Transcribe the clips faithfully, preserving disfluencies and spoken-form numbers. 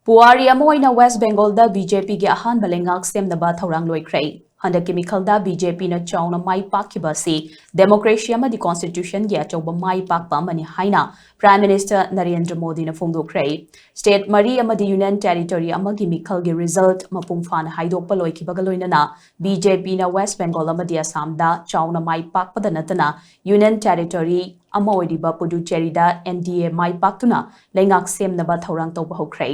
ꯄꯨꯋꯥꯔꯤ ꯑꯃ ꯑꯣꯏꯅ ꯋꯦꯁ ꯕꯦꯡꯒꯣꯜꯗ ꯕꯤ ꯖꯦ ꯄꯤꯒꯤ ꯑꯍꯥꯟꯕ ꯂꯩꯉꯥꯛ ꯁꯦꯝꯅꯕ ꯊꯧꯔꯥꯡ ꯂꯣꯏꯈ꯭ꯔꯦ꯫ ꯍꯟꯗꯛꯀꯤ ꯃꯤꯈꯜꯗ ꯕꯤ ꯖꯦ ꯄꯤꯅ ꯆꯥꯎꯅ ꯃꯥꯏ ꯄꯥꯛꯈꯤꯕ ꯑꯁꯤ ꯗꯦꯃꯣꯀ꯭ꯔꯦꯁꯤ ꯑꯃꯗꯤ ꯀꯣꯟꯁꯇꯤꯇ꯭ꯌꯨꯁꯟꯒꯤ ꯑꯆꯧꯕ ꯃꯥꯏ ꯄꯥꯛꯄ ꯑꯃꯅꯤ ꯍꯥꯏꯅ Prime Minister ꯅꯔꯦꯟꯗ꯭ꯔ ꯃꯣꯗꯤꯅ ꯐꯣꯡꯗꯣꯛꯈ꯭ꯔꯦ꯫ ꯁ꯭ꯇꯦꯠ ꯃꯔꯤ ꯑꯃꯗꯤ ꯌꯨꯅꯤꯌꯟ ꯇꯦꯔꯤꯇꯣꯔꯤ ꯑꯃꯒꯤ ꯃꯤꯈꯜꯒꯤ ꯔꯤꯖꯜꯠ ꯃꯄꯨꯡ ꯐꯥꯅ ꯍꯥꯏꯗꯣꯛꯄ ꯂꯣꯏꯈꯤꯕꯒ ꯂꯣꯏꯅꯅ ꯕꯤ ꯖꯦ ꯄꯤꯅ ꯋꯦꯁ ꯕꯦꯡꯒꯣꯜ ꯑꯃꯗꯤ ꯑꯁꯥꯝꯗ ꯆꯥꯎꯅ ꯃꯥꯏ ꯄꯥꯛꯄꯗ ꯅꯠꯇꯅ ꯌꯨꯅꯤꯌꯟ ꯇꯦꯔꯤꯇꯣꯔꯤ ꯑꯃ ꯑꯣꯏꯔꯤꯕ ꯄꯨꯗꯨꯆꯦꯔꯤꯗ ꯑꯦꯟ ꯗꯤ ꯑꯦ ꯃꯥꯏ ꯄꯥꯛꯇꯨꯅ ꯂꯩꯉꯥꯛ ꯁꯦꯝꯅꯕ ꯊꯧꯔꯥꯡ ꯇꯧꯕ ꯍꯧꯈ꯭ꯔꯦ꯫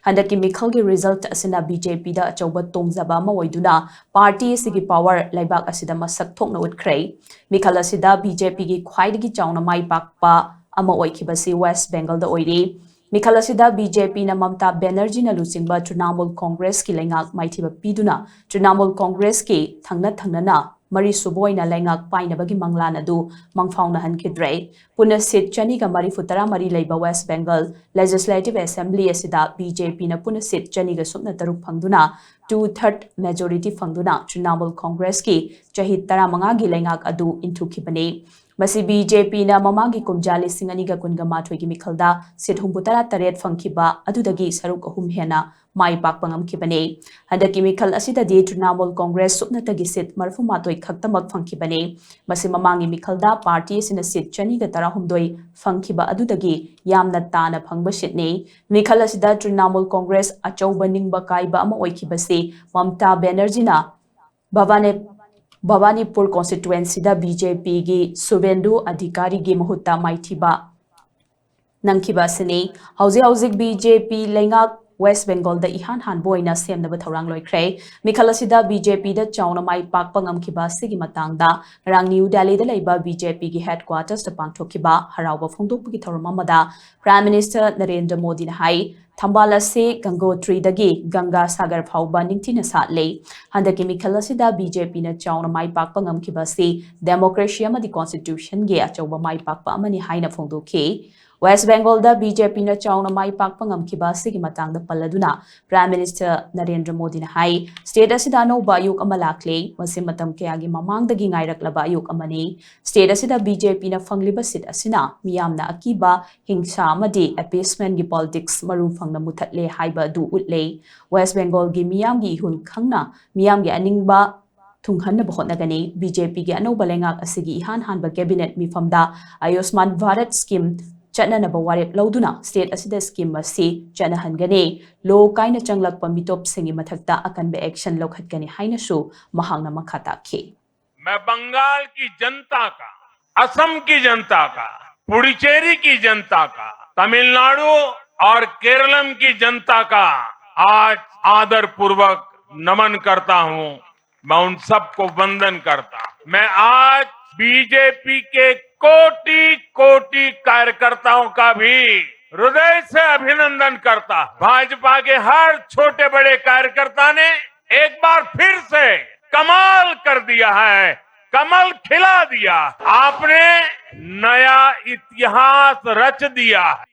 ꯍꯟꯗꯛꯀꯤ ꯃꯤꯈꯜꯒꯤ ꯔꯤꯖꯜꯠ ꯑꯁꯤꯅ ꯕꯤ ꯖꯦ ꯄꯤꯗ ꯑꯆꯧꯕ ꯇꯣꯡꯖꯕ ꯑꯃ ꯑꯣꯏꯗꯨꯅ ꯄꯥꯔꯇꯤ ꯑꯁꯤꯒꯤ ꯄꯥꯋꯔ ꯂꯩꯕꯥꯛ ꯑꯁꯤꯗ ꯃꯁꯛ ꯊꯣꯛꯅ ꯎꯠꯈ꯭ꯔꯦ꯫ ꯃꯤꯈꯜ ꯑꯁꯤꯗ ꯕꯤ ꯖꯦ ꯄꯤꯒꯤ ꯈ꯭ꯋꯥꯏꯗꯒꯤ ꯆꯥꯎꯅ ꯃꯥꯏ ꯄꯥꯛꯄ ꯑꯃ ꯑꯣꯏꯈꯤꯕꯁꯤ ꯋꯦꯁ ꯕꯦꯡꯒꯜꯗ ꯑꯣꯏꯔꯤ꯫ ꯃꯤꯈꯜ ꯑꯁꯤꯗ ꯕꯤ ꯖꯦ ꯄꯤꯅ ꯃꯝꯇꯥ ꯕꯦꯅꯔꯖꯤꯅ ꯂꯨꯆꯤꯡꯕ ꯇ꯭ꯔꯤꯅꯥꯃꯨꯜ ꯀꯣꯡꯒ꯭ꯔꯦꯁꯀꯤ ꯂꯩꯉꯥꯛ ꯃꯥꯏꯊꯤꯕ ꯄꯤꯗꯨꯅ ꯇ꯭ꯔꯤꯅꯥꯃꯨꯜ ꯀꯣꯡꯒ꯭ꯔꯦꯁꯀꯤ ꯊꯪꯅ ꯊꯪꯅꯅ ꯃꯔꯤꯁꯨꯕ ꯑꯣꯏꯅ ꯂꯩꯉꯥꯛ ꯄꯥꯏꯅꯕꯒꯤ ꯃꯪꯂꯥꯟ ꯑꯗꯨ ꯃꯪꯐꯥꯎꯅꯍꯟꯈꯤꯗ꯭ꯔꯦ꯫ ꯄꯨꯟꯅ ꯁꯤꯠ ꯆꯅꯤꯒ ꯃꯔꯤꯐꯨ ꯇꯔꯥ ꯃꯔꯤ ꯂꯩꯕ ꯋꯦꯁ ꯕꯦꯡꯒꯜ ꯂꯦꯖꯤꯁꯂꯦꯇꯤꯚ ꯑꯦꯁꯦꯝꯕ꯭ꯂꯤ ꯑꯁꯤꯗ ꯕꯤ ꯖꯦ ꯄꯤꯅ ꯄꯨꯟꯅ ꯁꯤꯠ ꯆꯅꯤꯒ ꯁꯨꯞꯅ ꯇꯔꯨꯛ ꯐꯪꯗꯨꯅ ꯇꯨ ꯊꯔꯠ ꯃꯦꯖꯣꯔꯤꯇꯤ ꯐꯪꯗꯨꯅ ꯇ꯭ꯔꯤꯅꯥꯃꯨꯜ ꯀꯣꯡꯒ꯭ꯔꯦꯁꯀꯤ ꯆꯍꯤ ꯇꯔꯥꯃꯉꯥꯒꯤ ꯂꯩꯉꯥꯛ ꯑꯗꯨ ꯏꯟꯊꯨꯈꯤꯕꯅꯤ꯫ ꯃꯁꯤ ꯕꯤ ꯖꯦ ꯄꯤꯅ ꯃꯃꯥꯡꯒꯤ ꯀꯨꯝꯖꯥ ꯂꯤꯁꯤꯡ ꯑꯅꯤꯒ ꯀꯨꯟꯒ ꯃꯥꯊꯣꯏꯒꯤ ꯃꯤꯈꯜꯗ ꯁꯤꯠ ꯍꯨꯝꯐꯨꯇꯔꯥ ꯇꯔꯦꯠ ꯐꯪꯈꯤꯕ ꯑꯗꯨꯗꯒꯤ ꯁꯔꯨꯛ ꯑꯍꯨꯝ ꯍꯦꯟꯅ ꯃꯥꯏ ꯄꯥꯛꯄ ꯉꯝꯈꯤꯕꯅꯤ꯫ ꯍꯟꯗꯛꯀꯤ ꯃꯤꯈꯜ ꯑꯁꯤꯗꯗꯤ ꯇ꯭ꯔꯤꯅꯥꯃꯨꯜ ꯀꯣꯡꯒ꯭ꯔꯦꯁ ꯁꯨꯞꯅꯇꯒꯤ ꯁꯤꯠ ꯃꯔꯤꯐꯨꯃꯥꯊꯣꯏ ꯈꯛꯇꯃꯛ ꯐꯪꯈꯤꯕꯅꯤ꯫ ꯃꯁꯤ ꯃꯃꯥꯡꯒꯤ ꯃꯤꯈꯜꯗ ꯄꯥꯔꯇꯤ ꯑꯁꯤꯅ ꯁꯤꯠ ꯆꯅꯤꯒ ꯇꯔꯥꯍꯨꯝꯗꯣꯏ ꯐꯪꯈꯤꯕ ꯑꯗꯨꯗꯒꯤ ꯌꯥꯝꯅ ꯇꯥꯅ ꯐꯪꯕ ꯁꯤꯠꯅꯤ꯫ ꯃꯤꯈꯜ ꯑꯁꯤꯗ ꯇ꯭ꯔꯤꯅꯥꯃꯨꯜ ꯀꯣꯡꯒ꯭ꯔꯦꯁ ꯑꯆꯧꯕ ꯅꯤꯡꯕ ꯀꯥꯏꯕ ꯑꯃ ꯑꯣꯏꯈꯤꯕꯁꯤ ꯃꯝꯇꯥ ꯕꯦꯅꯔꯖꯤꯅ ꯚꯕꯥꯅꯦ-, ꯚꯕꯥꯅꯤꯄꯨꯔ ꯀꯣꯟꯁꯇꯤꯇ꯭ꯋꯦꯟꯁꯤꯗ ꯕꯤ ꯖꯦ ꯄꯤꯒꯤ ꯁꯨꯚꯦꯟꯗꯨ ꯑꯙꯤꯀꯥꯔꯤꯒꯤ ꯃꯍꯨꯠꯇ ꯃꯥꯏꯊꯤꯕ ꯅꯪꯈꯤꯕ ꯑꯁꯤꯅꯤ꯫ ꯍꯧꯖꯤꯛ ꯍꯧꯖꯤꯛ ꯕꯤ ꯖꯦ ꯄꯤ ꯂꯩꯉꯥꯛ ꯋꯦꯁ ꯕꯦꯡꯒꯣꯜꯗ ꯏꯍꯥꯟ ꯍꯥꯟꯕ ꯑꯣꯏꯅ ꯁꯦꯝꯅꯕ ꯊꯧꯔꯥꯡ ꯂꯣꯏꯈ꯭ꯔꯦ꯫ ꯃꯤꯈꯜ ꯑꯁꯤꯗ ꯕꯤ ꯖꯦ ꯄꯤꯗ ꯆꯥꯎꯅ ꯃꯥꯏ ꯄꯥꯛꯄ ꯉꯝꯈꯤꯕ ꯑꯁꯤꯒꯤ ꯃꯇꯥꯡꯗ ꯉꯔꯥꯡ ꯅ꯭ꯌꯨ ꯗꯦꯜꯂꯤꯗ ꯂꯩꯕ ꯕꯤ ꯖꯦ ꯄꯤꯒꯤ ꯍꯦꯗꯀ꯭ꯋꯥꯇꯔꯁꯇ ꯄꯥꯡꯊꯣꯛꯈꯤꯕ ꯍꯔꯥꯎꯕ ꯐꯣꯡꯗꯣꯛꯄꯒꯤ ꯊꯧꯔꯝ ꯑꯃꯗ Prime Minister ꯅꯔꯦꯟꯗ꯭ꯔ ꯃꯣꯗꯤꯅ ꯍꯥꯏ, ꯊꯝꯕꯥꯜ ꯑꯁꯤ ꯒꯪꯒꯣꯇ꯭ꯔꯤꯗꯒꯤ ꯒꯪꯒꯥ ꯁꯥꯒꯔ ꯐꯥꯎꯕ ꯅꯤꯡꯊꯤꯅ ꯁꯥꯠꯂꯦ꯫ ꯍꯟꯗꯛꯀꯤ ꯃꯤꯈꯜ ꯑꯁꯤꯗ ꯕꯤ ꯖꯦ ꯄꯤꯅ ꯆꯥꯎꯅ ꯃꯥꯏ ꯄꯥꯛꯄ ꯉꯝꯈꯤꯕ ꯑꯁꯤ ꯗꯦꯃꯣꯀ꯭ꯔꯦꯁꯤ ꯑꯃꯗꯤ ꯀꯣꯟꯁꯇꯤꯇ꯭ꯌꯨꯁꯟꯒꯤ ꯑꯆꯧꯕ ꯃꯥꯏ ꯄꯥꯛꯄ ꯑꯃꯅꯤ ꯍꯥꯏꯅ ꯐꯣꯡꯗꯣꯛꯈꯤ꯫ ꯋꯦꯁ ꯕꯦꯡꯒꯣꯜꯗ ꯕꯤ ꯖꯦ ꯄꯤꯅ ꯆꯥꯎꯅ ꯃꯥꯏ ꯄꯥꯛꯄ ꯉꯝꯈꯤꯕ ꯑꯁꯤꯒꯤ ꯃꯇꯥꯡꯗ ꯄꯜꯂꯗꯨꯅ Prime Minister ꯅꯔꯦꯟꯗ꯭ꯔ ꯃꯣꯗꯤꯅ ꯍꯥꯏ, state ꯑꯁꯤꯗ ꯑꯅꯧꯕ ꯑꯌꯨꯛ ꯑꯃ ꯂꯥꯛꯂꯦ꯫ ꯃꯁꯤ ꯃꯇꯝ ꯀꯌꯥꯒꯤ ꯃꯃꯥꯡꯗꯒꯤ ꯉꯥꯏꯔꯛꯂꯕ ꯑꯌꯨꯛ ꯑꯃꯅꯤ꯫ State ꯑꯁꯤꯗ ꯕꯤ ꯖꯦ ꯄꯤꯅ ꯐꯪꯂꯤꯕ seat ꯑꯁꯤꯅ ꯃꯤꯌꯥꯝꯅ ꯑꯀꯤꯕ, ꯍꯤꯡꯁꯥ ꯑꯃꯗꯤ appeasement ꯒꯤ politics ꯃꯔꯨ ꯐꯪꯅ ꯃꯨꯊꯠꯂꯦ ꯍꯥꯏꯕ ꯑꯗꯨ ꯎꯠꯂꯦ꯫ ꯋꯦꯁ ꯕꯦꯡꯒꯣꯜꯒꯤ ꯃꯤꯌꯥꯝꯒꯤ ꯏꯍꯨꯜ ꯈꯪꯅ ꯃꯤꯌꯥꯝꯒꯤ ꯑꯅꯤꯡꯕ ꯊꯨꯡꯍꯟꯅꯕ ꯍꯣꯠꯅꯒꯅꯤ꯫ ꯕꯤ ꯖꯦ ꯄꯤꯒꯤ ꯑꯅꯧꯕ ꯂꯩꯉꯥꯛ ꯑꯁꯤꯒꯤ ꯏꯍꯥꯟ ꯍꯥꯟꯕ cabinet ꯃꯤꯐꯝꯗ ꯑꯌꯨꯁꯃꯥꯟ ꯚꯥꯔꯠ scheme ꯆꯠꯅꯅꯕ ꯋꯥꯔꯦꯞ ꯂꯧꯗꯨꯅ state ꯑꯁꯤꯗ scheme ꯑꯁꯤ ꯆꯠꯅꯍꯟꯒꯅꯤ꯫ ꯂꯣ ꯀꯥꯏꯅ ꯆꯪꯂꯛꯄ ꯃꯤꯇꯣꯞꯁꯤꯡꯒꯤ ꯃꯊꯛꯇ ꯑꯀꯟꯕ action ꯂꯧꯈꯠꯀꯅꯤ ꯍꯥꯏꯅꯁꯨ ꯃꯍꯥꯛꯅ ꯃꯈꯥ ꯇꯥꯈꯤ꯫ मैं बंगाल की जनता का, असम की जनता का, पुडुचेरी की जनता का, तमिलनाडु और केरलम की जनता का आज आदरपूर्वक नमन करता हूं। मैं उन सबको वंदन करता हूं। मैं आज बी जे पी के कोटि कोटि कार्यकर्ताओं का भी हृदय से अभिनंदन करता हूं। भाजपा के हर छोटे बड़े कार्यकर्ता ने एक बार फिर से कमाल कर दिया है, कमल खिला दिया। आपने नया इतिहास रच दिया है।